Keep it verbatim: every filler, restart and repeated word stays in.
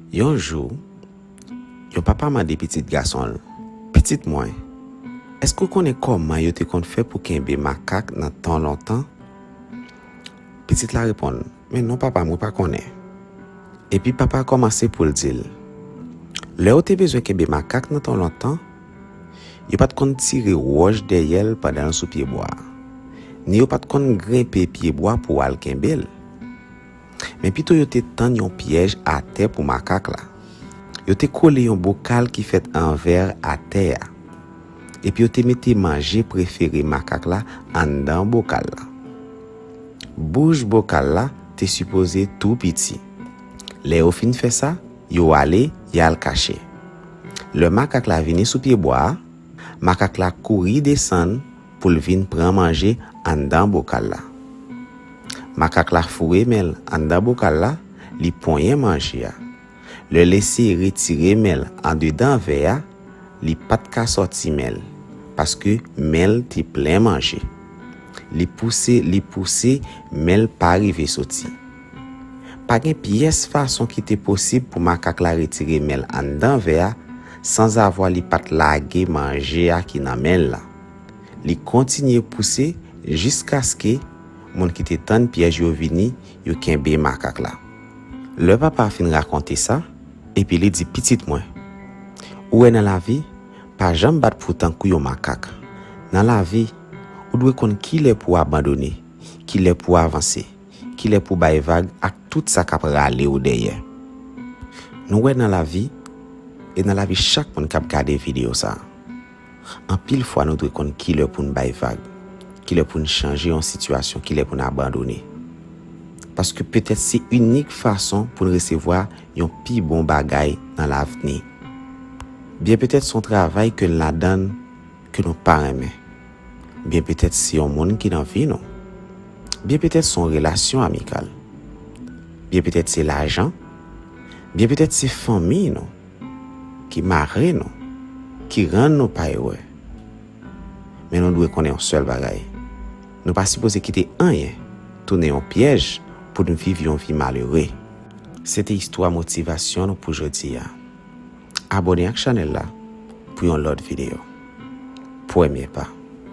Yon jou, yon papa mande pitit gason l, "Pitit mwen, èske w konnen kòman yo te konn fè pou kenbe makak nan tan lontan?" Pitit la reponn, "Men non, papa, mwen pa konnen." Epi papa a kòmanse pou l di l, "Lè yo te bezwen kenbe makak nan tan lontan, yo pa t konn tire wòch dèyè l pandan l sou pyebwa a, ni yo pa t konn grenpe pyebwa pou al kenbe l. Men pito yo te tann yon pyèj atè pou makak la. Yo te kole yon bokal ki fèt an vè atè a, epi yo te mete manje prefere makak la anndan bokal la. Bouch bokal la te sipoze tou piti. Lè yo fin fè sa, yo ale, y al kache. Lè makak la vini sou pyebwa a, makak la kouri desann pou l vin pran manje anndan bokal la. Makak la foure men l anndan bokal la, li ponyen manje a. Lè l eseye retire men l andedan vè a, li pa t ka sòti men l, paske men l te plen manje. Li pouse, li pouse, men l pa rive soti. Pa gen pyès fason ki te posib pou makak la retire men l anndan vè a sanzavwa li pa t lage manje a ki nan men l la. Li kontinye pouse jiskaske moun ki te tann pyèj yo vini, yo kenbe makak la. Lè papa a fin rakonte sa, epi li di, "Pitit mwen, ou wè nan lavi, pa janm bat pou tankou yon makak. Nan lavi, ou dwe konn kilè pou w abandone, kilè pou w avanse, kilè pou w bay vag ak tout sa k ap rale w dèyè." Nou wè nan lavi, e nan lavi chak moun k ap gade videyo sa a, anpil fwa nou dwe konn kilè pou n bay vag, kilè pou n chanje yon sitiyasyon, kilè pou n abandone. Paske petèt se inik fason pou n resevwa yon pi bon bagay nan lavni. Byen petèt se yon travay ke n ladan l ke nou pa renmen. Byen petèt se yon moun ki nan vi nou. Byen petèt se yon relasyon amikal. Byen petèt se lajan. Byen petèt se fanmi nou ki mare nou, ki rann nou pa ere. Men nou dwe konnen yon sèl bagay. Nou pa sipoze kite anyen tounen yon pyèj pou n viv yon vi malere. Se te istwa motivasyon nou pou jodi a. Abòne ak chanèl la pou yon lòt videyo. Premye pa.